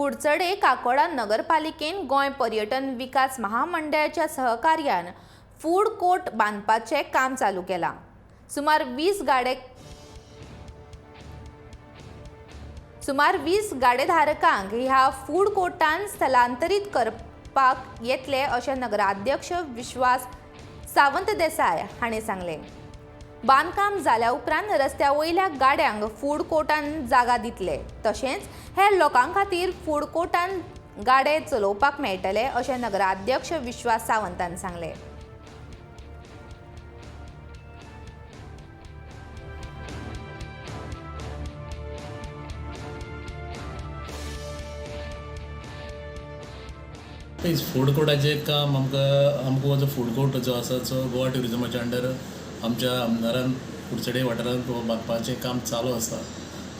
कुडचडे काकोडा नगरपालिकेन गोंय पर्यटन विकास महामंडळाच्या सहकार्यान फूड कोर्ट बांदपाचें काम चालू केलां. सुमार 20 गाडेधारकांक ह्या फूड कोर्टान स्थलांतरीत करपाक येतले, अशें नगराध्यक्ष विश्वास सावंत देसाय हांणी सांगलें. बांदकाम जाल्या उपरांत रस्त्या वयल्या गाड्यांक फूड कोर्टान जागा दितले. तशेंच हेर लोकां खातीर फूड कोर्टान गाडे चलोवपाक मेळटले, अशें नगराध्यक्ष विश्वास सावंतान सांगलें. फूड कोर्टाचें काम आमकां जो फूड कोर्ट जो आसा, जो गोवा ट्युरिजमाच्या अंडर आमच्या आमदारान कुडचडे वाठारांत बांदपाचें काम चालू आसा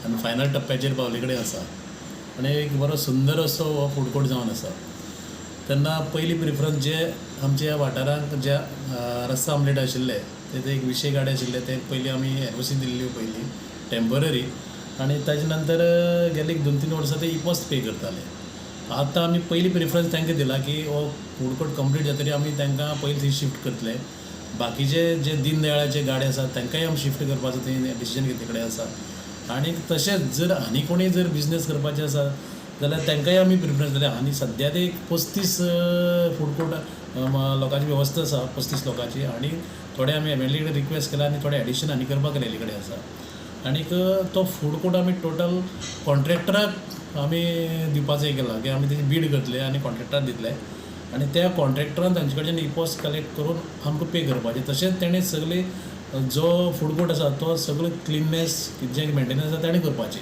आनी फायनल टप्प्याचेर पावले कडेन आसा आनी एक बरो सुंदर असो हो फूड कोर्ट जावन आसा. तेन्ना पयली प्रिफरन्स जे आमच्या वाठारांत जे रस्ता आमलेट आशिल्ले, ते एक विशे गाडे आशिल्ले, ते पयलीं आमी एनओसी दिल्ली पयलीं टेंपररी आनी ताजे नंतर गेले एक 2-3 वर्सां ते इपोस पे करताले. आतां आमी पयली प्रिफरन्स तांकां दिला की हो फूड कोर्ट कंप्लीट जातकीर आमी तांकां पयलीं थंय शिफ्ट करतले. बाकीचे जे दीनदयाळाचे गाडे आसात, तांकांय आमी शिफ्ट करपाचो थंय डिसिजन घेतिल्ले कडेन आसा. आनी तशेंच जर आनी कोणूय जर बिजनेस करपाचे आसा जाल्यार तांकांय आमी प्रिफरन्स दिल्या. आनी सद्या ते एक 35 फूड कोर्ट लोकांची वेवस्था आसा, 35 लोकांची. आनी थोडे आमी एमएलए कडेन रिक्वेस्ट केला आनी थोडे एडिशन आनी करपाक लायिल्ले कडेन आसा. आनीक तो फूड कोर्ट आमी टोटल कॉन्ट्रॅक्टराक आमी दिवपाचें केलां की आमी तेजी बीड करतले आनी कॉन्ट्रॅक्टराक दितले आनी त्या कॉन्ट्रॅक्टरान तांचे कडच्यान इपोस कलेक्ट करून आमकां पे करपाचें. तशेंच तेणें सगळें जो फूड कोर्ट आसा, तो सगळो क्लिननेस, जें मेंटेनन्स आसा, ताणें करपाचें.